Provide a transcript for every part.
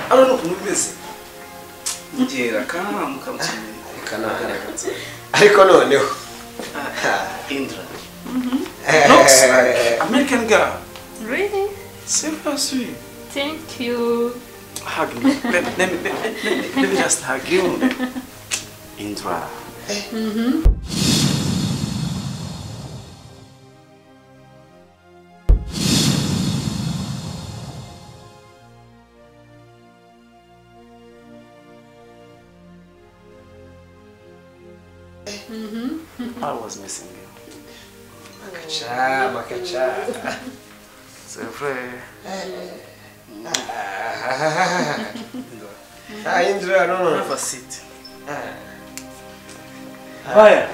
Ariko ukuntu bimeze. Ngera kamukamutse. Ariko noneho Indra. Looks like American girl. Really? Seriously. Thank you. Hug me. Let me just hug you. Indra. I was missing you. Makacha, makacha. C'est vrai. Ah, Indra, no. Have a seat. Bye.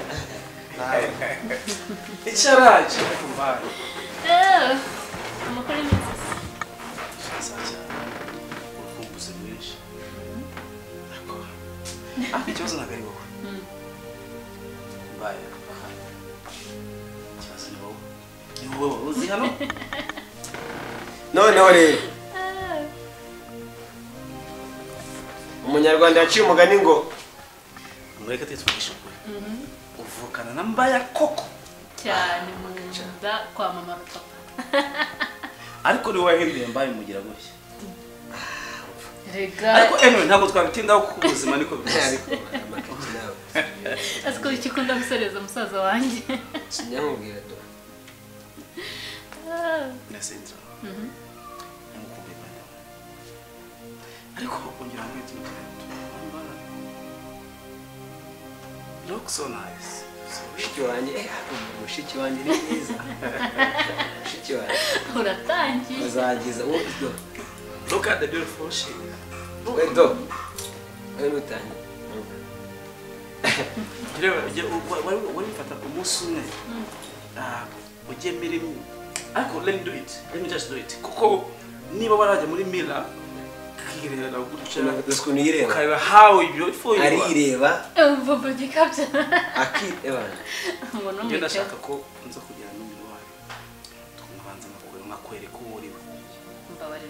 Icara, icara kumbaye. Amakuru meza. Sacha. Urukumbuzi rwinshi. D'accord. Ah, ikibazo ntabwo ari wowe. Bye. Ikibazo ni wowe. Ni wowe uzi hano? Noneho rero. Umunyarwanda yaciye umugani ngo mureke tuvugishe ukuri. Uvukana na Mbaya koko cyane munda kwa mama na papa. Ariko ni wahinduye Mbaye mugira gutya. Rega. Ariko anyway ntabwo twabitindaho kuko ubuzima niko bimeze. Ariko makacha nawe. Asiko ikikunda gusereza musaza wanjye. Sinyamubwira do. Nasenza. Namukumbuye. Ariko ongera hamwe tumukare. Look so nice. Mushiki wanjye, mushiki wanjye ni mwiza. Mushiki wanjye. Uratangiye. Uzagiza uwo. Look at the beautiful she. Wait do. Wewe utangiye. Reba, wari mfata umunsi umwe. Ujye mirimo. Ariko let me do it. Let me just do it. Kuko niba warajya muri Mila kirera gutya ukuntu yireba. Ukareba how beautiful you are. Arireba. Umva gikabya. Akireba. Njye ndashaka ko nza kugera no miruwari. Tukabanza nkakwereka uwo uri we.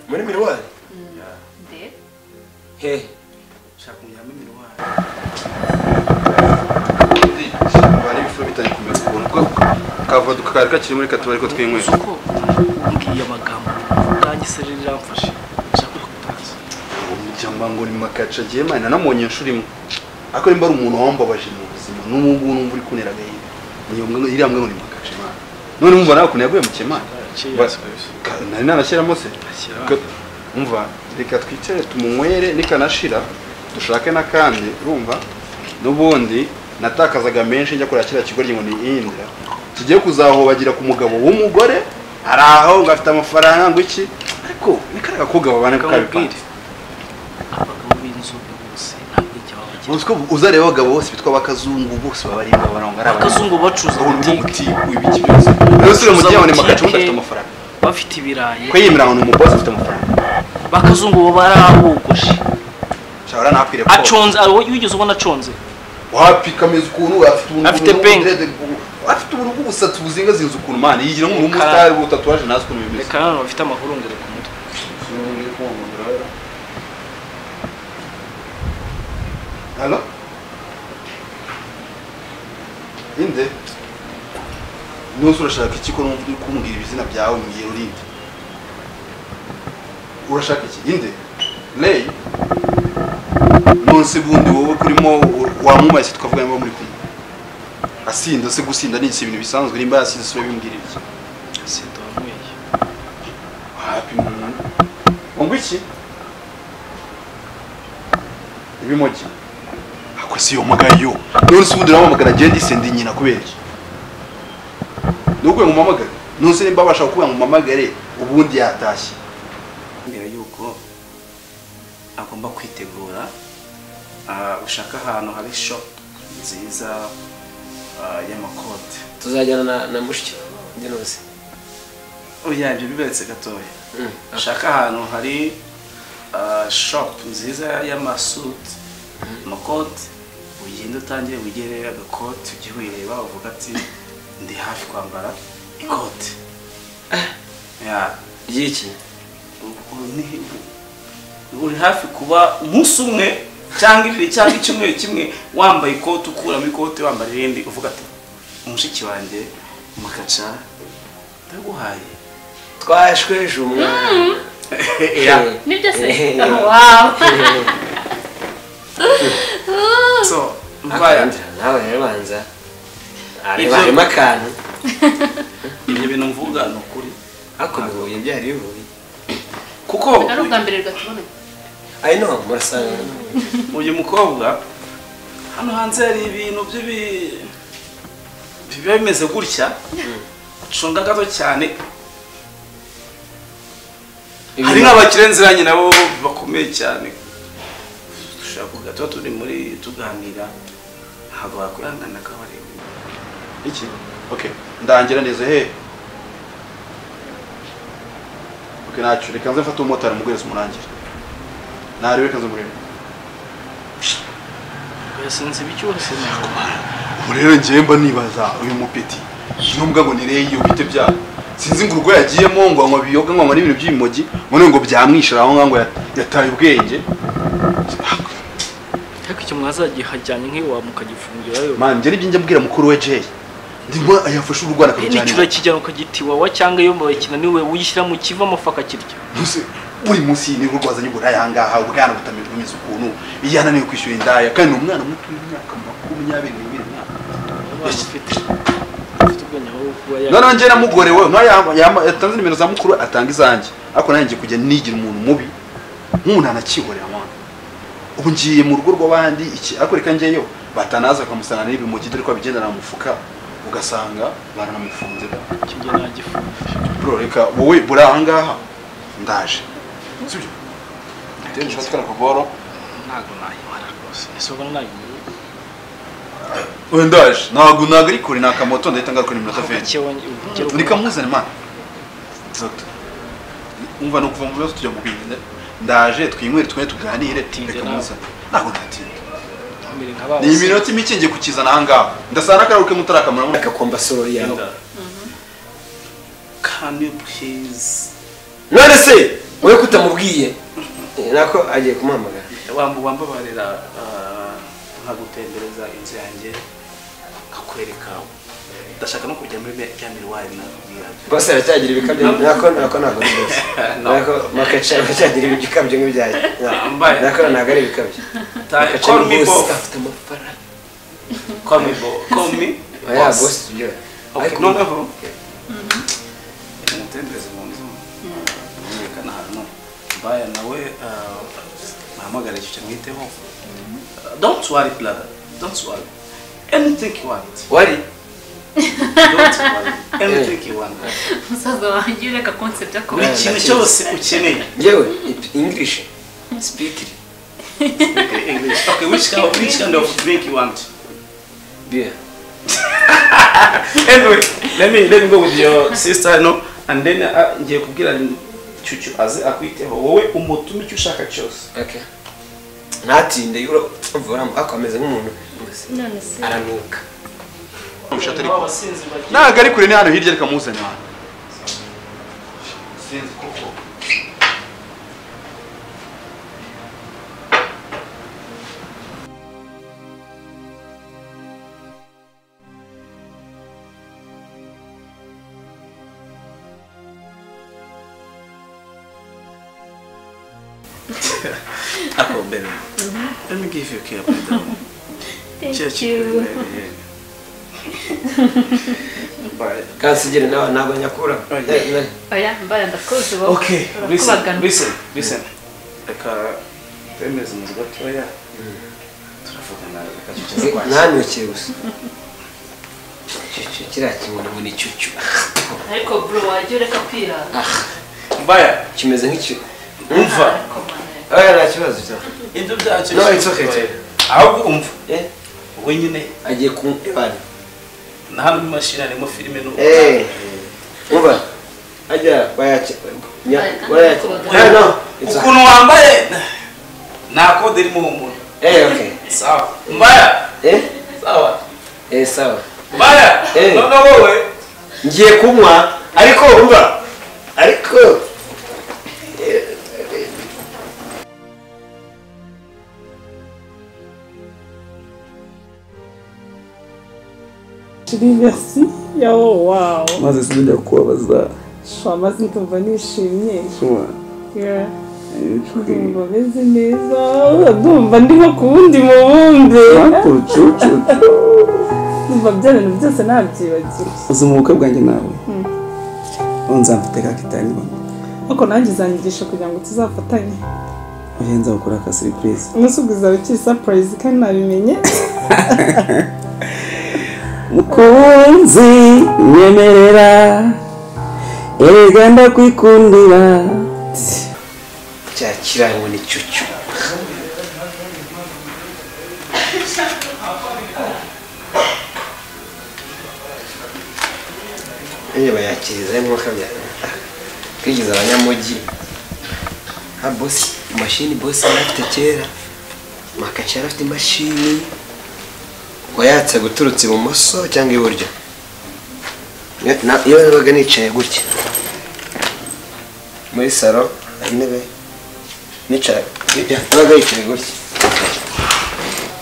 Muri miruwari? Nde? He. Shaka kujya muri miruwari. Bari bifuro bitari kumera ukuntu ko kavaduka kari kakiri muri katubari ko twinywera. Uko umbwiye amagambo ubwanjye se rero iramfashe. Cyangwa ngo ni makacha giye mana namonye inshuri imwe. Ariko nimba ari umuntu wambabaje mu buzima n'ubu numva uri kunera agahinda. Niyo mbwa iriya mbwa ngo ni makacha mana. None umva nawe ukuntu yaguye mu kimana. Nari nanashyiramo se. Umva reka twicare tumunywere nikanashira dushake n'akandi urumva n'ubundi natakazaga menshi njya kureba kiriya kigoryi ngo ni Indra. Tugiye kuzahobagira ku mugabo w'umugore ari aho ngo afite amafaranga ngo iki ariko ni kariya gakobwa babana kabipande. Abagabo b'inzobe bose ntabwo icyo babagira. Uziko uzareba abagabo bose bitwa abakazungu bose baba ari babaranga ari abakazungu bacuza butike ibiki byose. Rero sura mugiye ngo ni makacha afite amafaranga. Bafite ibirayi. Ko yemera ngo ni umuboss afite amafaranga. Bakazungu bo barabogoshe. Shahora nakwire ko. Aconze wigeze ubona aconze? Wapi kameze ukuntu afite ubuntu afite peng. Afite ubuntu bw'ubusatsi buzinga zinze ukuntu man yigira nk'umuntu w'umustar butatuwaje nazi ukuntu bimeze. Reka none bafite amahurungere ku mutwe. Allo? Inde? Nonse urashaka iki ko numva uri kumbwira ibizina byawe mbwira urinde? Urashaka iki? Inde? Lay? Nonse bundi wowe kurimo wamumase tukavuga niba muri kumwe. Asinda se gusinda ni ibintu bisanzwe nimba yasinze sura bimbwira iki? Asinda wanyweye. Happy muntu. Ngo iki? Ibimogi. Ako si yo magayo. Nonse ubundi uramamagara agenda isendi nyina kubera iki? Nukwe ngumamagare. Nonse nimba bashaka kuba ngumamagare ubundi yatashye. Mbere yuko agomba kwitegura ushaka ahantu hari shop nziza y'amakote. Tuzajyana na mushiki ndi nose. Oya ibyo biberetse gatoya. Ushaka ahantu hari shop nziza y'amasuit amakote ugenda utangire wigere agakote ujye wireba uvuga ati ndi hafi kwambara ikote. Ya ryiki? Uri hafi kuba umunsi umwe cyangwa ibiri cyangwa icyumweru kimwe wambaye ikote ukuramo ikote wambaye irindi uvuga ati mushiki wanjye makaca ndaguhaye twashweje umwana. Nibyo se? Wow. So mbaya nawe rero banza areba akantu. Ibyo bintu mvuga ni ukuri ariko bihuye byari bihuye kuko ari ubwa mbere gatubona. I know murasanga uyu mukobwa hano hanze hari ibintu biba bimeze gutya cunga gato cyane. Hari n'abakire nziranye nabo bakomeye cyane dushaka kuvuga tuba turi muri tuganira ntabwo bakwihangana kabareba iki. Okay, ndangira neza he. Okay, nacu reka nze mfate umumotari mugwereze umurangira. Narebe reka nze murebe. Sinzi bicyose nakumara. Ubu rero ngiye mba nibaza uyu mupeti. Ino mbwa ngo nireye iyo bite bya. Sinzi ngo urwo yagiyemo ngo anywa biyoga ngo anywa n'ibintu by'ibimogi ngo ngo byamwishira aho ngo yataye ubwenge. Ariko icyo mwazagihajyanye nk'iwa mukagifungirayo. Man, njye nibyo njya mbwira mukuru we Jay. Ndimo ayafashe urugwana akabijyana. Nicyo kijyana ukagitiwa cyangwa iyo mbaye niwe uyishyira mu kiva amafa akakirya. Nuse buri munsi ni urwazanye uburaya ahangaha ubwana butameze ukuntu iyananiwe kwishyura indaya kandi ni umwana muto w'imyaka 22 mwaka. None njye namugorewe nka yatanze nimero za mukuru atanga izanjye ariko nanjye kujya nigira umuntu mubi nk'umuntu anakihorera mwana. Ubu ngiye mu rugo rw'abandi iki ariko reka njyeyo batanaza bakamusana n'ibimogi dore ko abigendana mu mufuka ugasanga baranamufunze. Kijye nagifunze. Bro reka wowe buri ahangaha ndaje. Sibyo? Tende shaka kuboro ntago nayimara rwose. Ese ubona nayimara? Oya ndaje. Ntago ari kure nakamoto ndahita ngaruka ni minota 20. Reka muzane man. Doctor. Umva no kuva mu bibazo tujya mu bindi. Ndaje twinywere twene tuganire reka muzane. Ntago natinda. Ni iminota mike ngiye kukizana ahangaha. Ndasana akaruke mutarakamura akakomba sorori yawe. Can you please? None se wowe kutamubwiye nako agiye kumuhamagara. Wambabarira nkagutembereza inzu yanjye kakwereka. Ndashaka no kujya muri bya mirwari nakubwira. Bose aracyagira ibikabyo nako nako nako bose. Nako makacha aracyagira ibikabyo nk'ibyaye. Nako ntago ari ibikabyo. Call me boss. Afite amafaranga. Call me boss. Call me. Oya boss byo. Okay, noneho. Umutembereze mu nzu. Mwerekana ahantu. Mbaya nawe nahamagara icyo mwiteho. Don't worry brother. Don't worry. Anything you want. Worry? Don't worry. Anything you want. Musaza wanjye reka concept yako. Buri kintu cyose ukeneye. Yewe English. Speak it. English. Okay, which kind of drink you want? Beer. Anyway, let me go with your sister no and then ngiye kubwira Chuchu aze akwiteho wowe umutume icyo ushaka cyose. Okay. Natinde yuro mvura akomeze nk'umuntu none se aranuka. Ntago ari kure ni hano hirya reka muzane hano. Sinzi koko. Ako baby. Let me give you a care, madam. Thank you. Bye. Kansigira nawe ntabwo nyakura. Oya, mbaya ndakuzi wowe. Okay, listen. Reka twemeze mu gatoya. Turavugana reka tuceze kwa. Ntanukiye gusa. Cyucu kiriya kintu ngo ni cyucu. Ariko bro wajya ureka kwirara. Mbaya kimeze nk'icyo. Umva. Oya nta kibazo cyo. Ibyo byacyo. No, it's okay. Ahubwo umva. Wowe nyine agiye kumbana. Na hano mu mashini harimo filime n'ubu. Umva. Ajya bayache. Bayache. No. Ukuntu wambaye nta kode irimo umuntu. Okay. Sawa. Mbaya. Sawa. Sawa. Mbaya. None wowe ngiye kunywa ariko umva. Ariko Chérie, merci. Yo, wow. Maze sinjya kubabaza. Maze ndumva nishimye. Sure. Yeah. Ndumva meze neza. Ndumva ndi nko ku wundi mubumbe. Ndumva bya bintu byose nabyibagiwe. Uzi mu bukwe bwanjye nawe? Nzamfite ka kitari bana. Ariko nanjye uzanyigisha kugira ngo tuzafatanye. Oya nzakora ka surprise. Umunsi ubwo uzaba ukiri surprise kandi nabimenye. Mukunzi nyemerera erega ndakwikundira. Cya kirango ni cyucyu. Niba yakiriza mwaka bya kwigiza abanyamujyi. Ha boss, mashini boss yarafite kera. Makacha yarafite imashini. Wayatse guturutse ibumoso cyangwa iburyo. Iyo nabaga nicaye gutya muri salo intebe nicaye nabaga yicaye gutya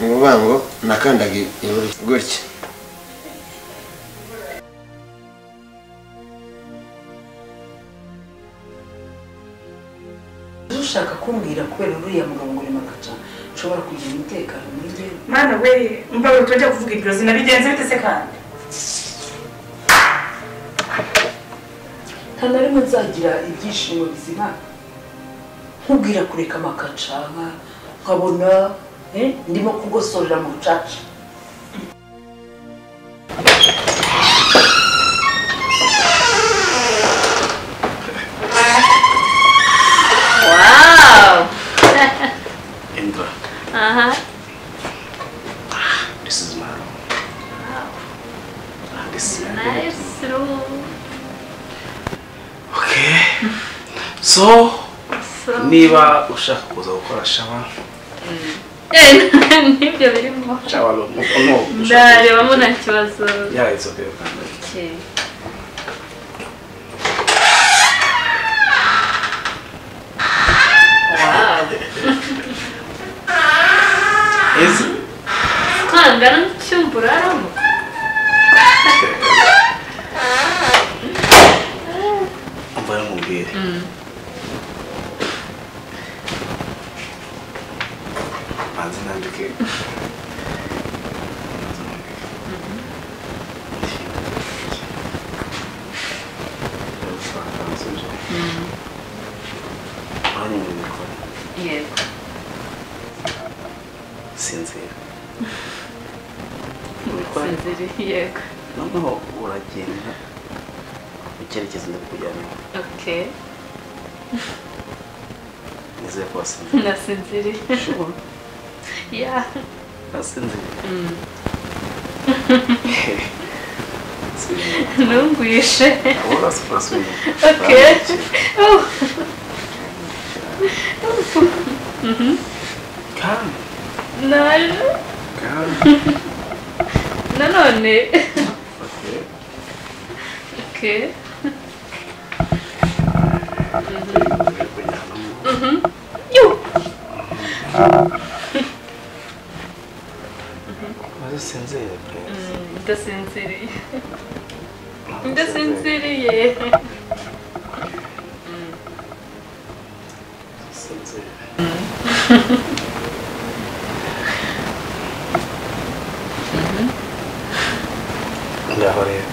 ni ukuvuga ngo nakandaga iburyo gutya. Ushaka kumbwira kubera uriya mugabo ngo ni Makaca nshobora kugira umutekano muri njye. Mana we mbawe tujya kuvuga iryo zina bigenze bite se kandi? Nta na rimwe nzagira ibyishimo bizima nkubwira kureka Makaca nkabona ndimo kugosorera mu rucaca. Wow! Indra. Uh-huh. This is my room. Wow. This is my nice room. Okay. So, niba ushaka kuza gukora shower. Nibyo birimo. Shower no. Ndarebamo nta kibazo. Yeah, it's okay. Okay. Wow. Is kwangana n'icyumba uraramo? Umva nkubwire. Banze nandike. Yego. Sinzira. Sinzira, yego. Noneho uragenda mu cyerekezo ndakujyana. Okay. Nizeye ko wasinziriye. Nasinziriye. Sure. Yeah. Nasinziriye. Ntungwishe. Urasubira. Okay. Oh. Come. Naje. Come. Nanone. Okay. Okay. Yo. Maze usinzire please. Ndasinziriye. Ndasinziriye. Sinziriye. Ngaho rero.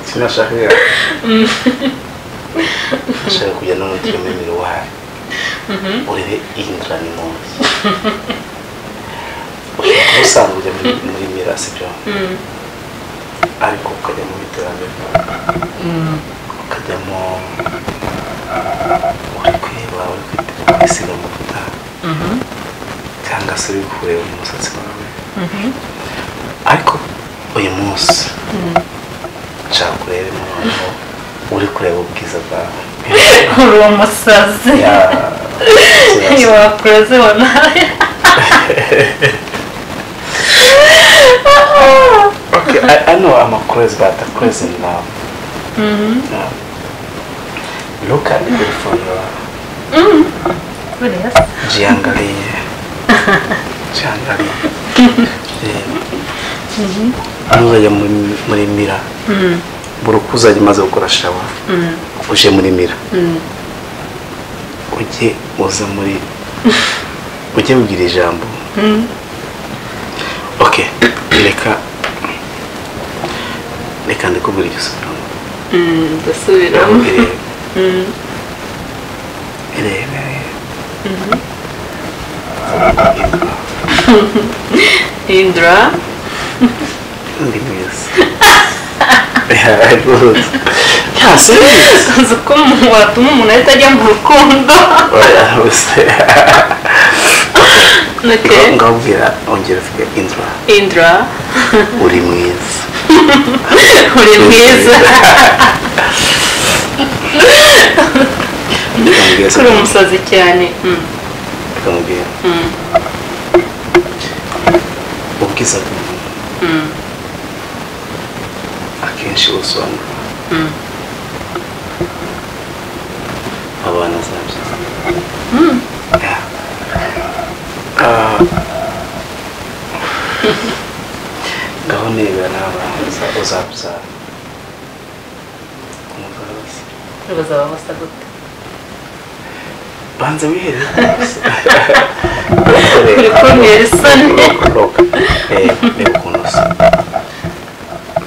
Sinashaka nashaka kujya no muri miruwari urebe Indra ni munsi. Ushobora kuba usanzwe ujya muri mira sibyo, ariko ukajya mu iterambere, ukajyamo uri kwireba, uri kwisiga amavuta cyangwa se uri kureba umusatsi wawe. Ariko uyu munsi nshaka kureba noneho uri kureba ubwiza bwawe. Uri umusazi. Wakoze wallahi. Okay, I know I'm a crazy, but I'm crazy in love. Yeah. Look at the beautiful you are. Jiangalie. Jiangalie. Nuzajya muri mira. Buri uko uzajya umaze gukora shawa. Uje muri mira. Ujye uza muri ujye ubwira ijambo. Okay, reka ndikubwira icyo usubiramo. Ndasubiramo. Irebe. Indra. Ndi mwiza. Yeah, serious. Uzi ko watuma umuntu ahita ajya mu rukundo. Okay. Ngabwira ongera uvuge Indra. Indra. Uri mwiza. Uri mwiza. Uri umusazi cyane. Ndamubwira. Ubwiza bw'umuntu. Akenshi busobanura abana azabyara. Ngaho niba n'abana uzabyara bazaba basa gute? Banza wihere uri kuntera isoni. Reba ukuntu usa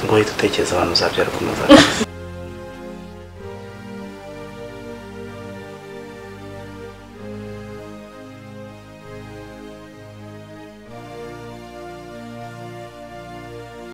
ngo uhite utekereza abantu uzabyara ukuntu uzabyara.